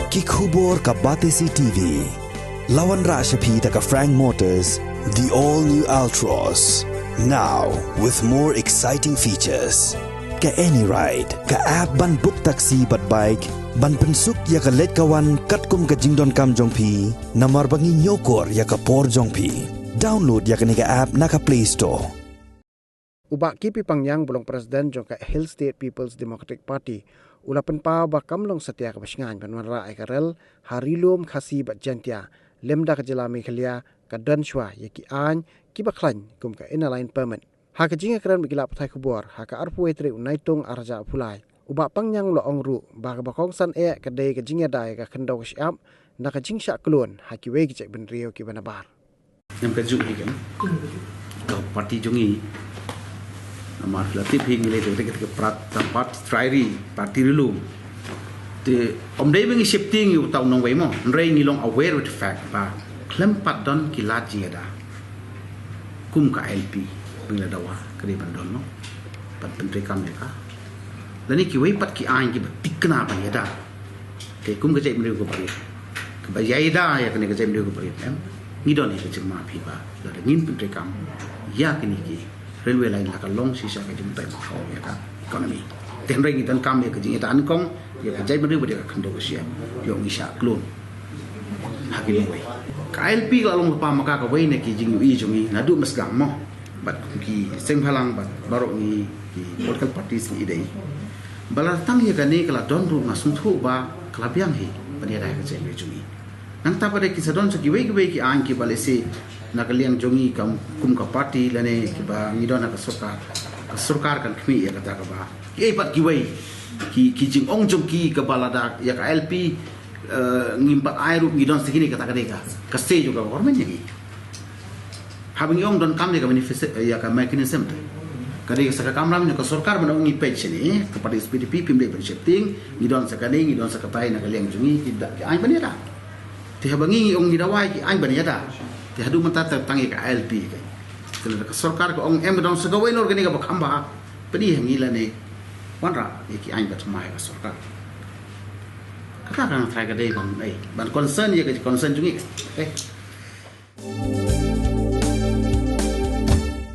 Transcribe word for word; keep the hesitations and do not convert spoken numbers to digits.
Ki khubor ka Batesi T V. La wanrah sha phi da ka Frank Motors, the all new Altroz. Now with more exciting features. Ka AnyRide, ka app ban book taxi bad bike, ban pynsuk ïa ka leit ka wan katkum ka jingdonkam jong phi, namar ba ngi ñiewkor ïa ka por jong phi. Download ïa kane ka app na ka Play Store. U Bah K P Pangniang, ba long President jong ka Hill State People's Democratic Party, u la pynpaw ba kam long satia kaba shngaiñ ban wanrah ïa ka rel ha Ri Lum Khasi bad Jaintia lem da ka jylla Meghalaya, ka don shuwa ïa ki aiñ kiba khlaiñ kum ka Inner Line Permit. Ha ka jingïakren bad ki lad pathai khubor ha ka arphew wei tarik u Naitung arhajar arphew lai, u Bah Pangniang u la ong ruh ba kaba kongsan eh ka dei ka jingïada ïa ka khyndew ka shyiap na ka jingshah klun ha kiwei ki jaitbynriew kiba nabar. Ngam kajuh hi kan. Ka party jong ngi, namar phi la tip hi, ngi leh dei ka prat, ka party trai ri, party Ri Lum. Te ym dei ba ngi sheptieng ïa uta u nongwei mo, hynrei ngi long aware with the fact ba khlem pat don ki lad jingïada kum ka I L P ba ngi la dawa, ka dei ban don, no, ban pyntreikam ïa ka. Lane kiwei pat ki aiñ kiba thikna ban ïada. Te kum ka jaitbynriew kaba rit, kaba ïada ïa kane ka jaitbynriew kaba rit, em, ngi don hi ka jingma phi ba lada ngin pyntreikam ïa kine ki railway line, la ka long shisha ka jingmyntoi mykhaw ïa ka economy. Te hynrei ngi donkam ïa ka jingïada nyngkong ïa ka jaitbynriew bad ïa ka khyndew ka shyiap, ïoh ngi shah klun ha ki nongwei. Ka I L P ka la long lypa ma ka kawei na ki jingïohi jong ngi naduh mynstep mo, bad ki seng bhalang bad baroh ngi ki political parties ngi dei. Ba la tang ïa kane ka la don ruh, nga sngewthuh ba ka la biang hi ban ïada ïa ka jaitbynriew jong ngi. Nangta pat de ki sa don sa kiwei kiwei ki aiñ kiba lehse na ka liang jong ngi kam, kum ka party lane kiba ngi don ha ka sorkar, ka sorkar kan khmih ïa kata kaba. Kiei pat kiwei ki, ki jingong jong ki kaba lada ïa ka I L P, eh, ngim pat ai ruh, ngi don sa kine, kata ka dei ka, ka say jong ka government ïa ngi. Haba ngi ong donkam ïa ka manifest-, ïa ka mechanism te, ka dei sa ka kamram jong ka sorkar ban ong ngi peit shane, ka party S P D P phim dei ban sheptieng, ngi don sa kane, ngi don sa katai na ka liang jong ngi, ki da, ki aiñ ban ïada. Te haba ngi, ngi ong ngi dawa ïa ki aiñ ban ïada, te haduh mynta te tang ïa ka I L P ka. Te lada ka sorkar ka ong em, don sa kawei noh kane kaba kham bha, pyni ha ngi lane wanrah ïa ki aiñ ba thymmai ka sorkar. Kata ka nga tharai ka dei ban, eh, ban concern ïa ka concern jong ngi. Eh.